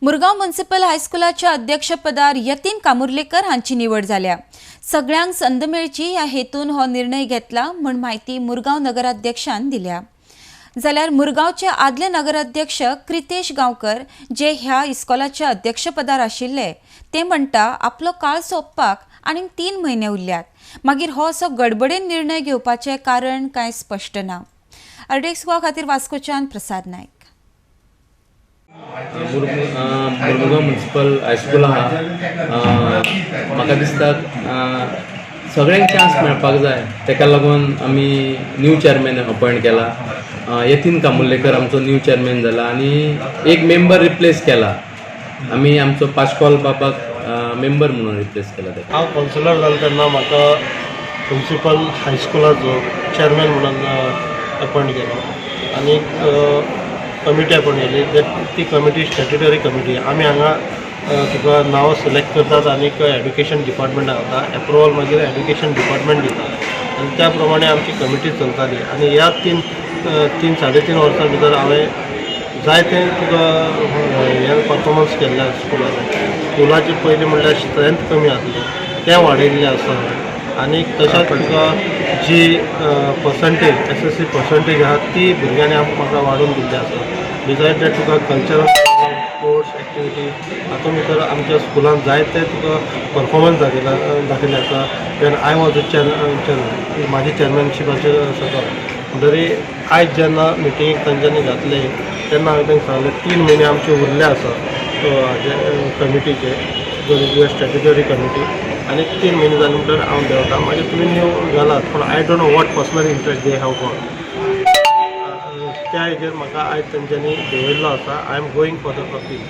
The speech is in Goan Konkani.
मुरगांव म्युनिसिपल हायस्कुलाच्या अध्यक्षपदार यतीन कामुर्लेकर हांची निवड जाल्या. सगळ्यांक संद मेळची ह्या हेतून हो निर्णय घेतला म्हूण म्हायती मुरगांव नगराध्यक्षान दिल्या. जाल्यार मुरगांवचे आदले नगराध्यक्ष क्रितेश गांवकर जे ह्या इस्कॉलाच्या अध्यक्षपदार आशिल्ले ते म्हणटा आपलो काळ सोंपपाक आनीक 3 म्हयने उरल्यात, मागीर हो असो गडबडीन निर्णय घेवपाचें कारण कांय स्पश्ट ना. आरडीएक्स गोवा खातीर वास्कोच्यान प्रसाद नायक. मुरमुगांव म्युनिसिपल हायस्कूल आहा. म्हाका दिसता सगळ्यांक चान्स मेळपाक जाय. तेका लागून आमी न्यू चॅरमॅन अपॉयंट केला. यतीन कामुर्लेकर आमचो न्यू चॅरमॅन जाला आनी एक मेंबर रिप्लेस केला आमी. आमचो पाश्कॉल बाबाक मेंबर म्हणून रिप्लेस केला तेका. हांव कावन्सिलर जालो तेन्ना म्हाका प्रिंसिपल हायस्कुलाचो चॅरमॅन म्हणून अपॉयंट केलो आनी कमिटी अपॉयंट केली. ती कमिटी स्टॅट्युटरी कमिटी. आमी हांगा तुका नांवां सिलेक्ट करतात आनीक एड्युकेशन डिपार्टमेंटाक वता. एप्रुवल मागीर एड्युकेशन डिपार्टमेंट दिता आनी त्या प्रमाणे आमची कमिटी चलताली. आनी ह्या तीन तीन 3.5 वर्सां भितर हांवें जायते तुका हें परफॉर्मन्स केल्लें स्कुलाचें. स्कुलाचे पयलीं म्हणल्यार स्ट्रेंथ कमी आसली, तें वाडयल्लें आसा हांवें. आनी तशेंच तुका जी पर्संटेज, एसएससी पर्संटेज आहा, ती भुरग्यांनी म्हाका वाडोवन दिल्ली आसा. बिसायड that तुका कल्चरल, स्पोर्ट्स एक्टिविटी हातूंत भितर आमच्या स्कुलान जायते तुका परफॉर्मन्स दाखयला दाखयल्ले आसा. When I was a chairman, म्हाजी चेअरमॅनशिपाचेर सकल म्हणटरी आयज जेन्ना मिटिंगेक तांच्यांनी घातले तेन्ना हांवें तांकां सांगलें, 3 म्हयने आमचे उरले आसा हाजे कमिटीचे, स्टॅट्युटरी कमिटी, आनी 3 म्हयने जाले म्हणटर हांव देंवता, मागीर तुमी न्यू घालात. पूण I don't know what personal interest they have got. त्या हेजेर म्हाका आयज तेंच्यांनी दवरिल्लो आसा. I am going for the appeal.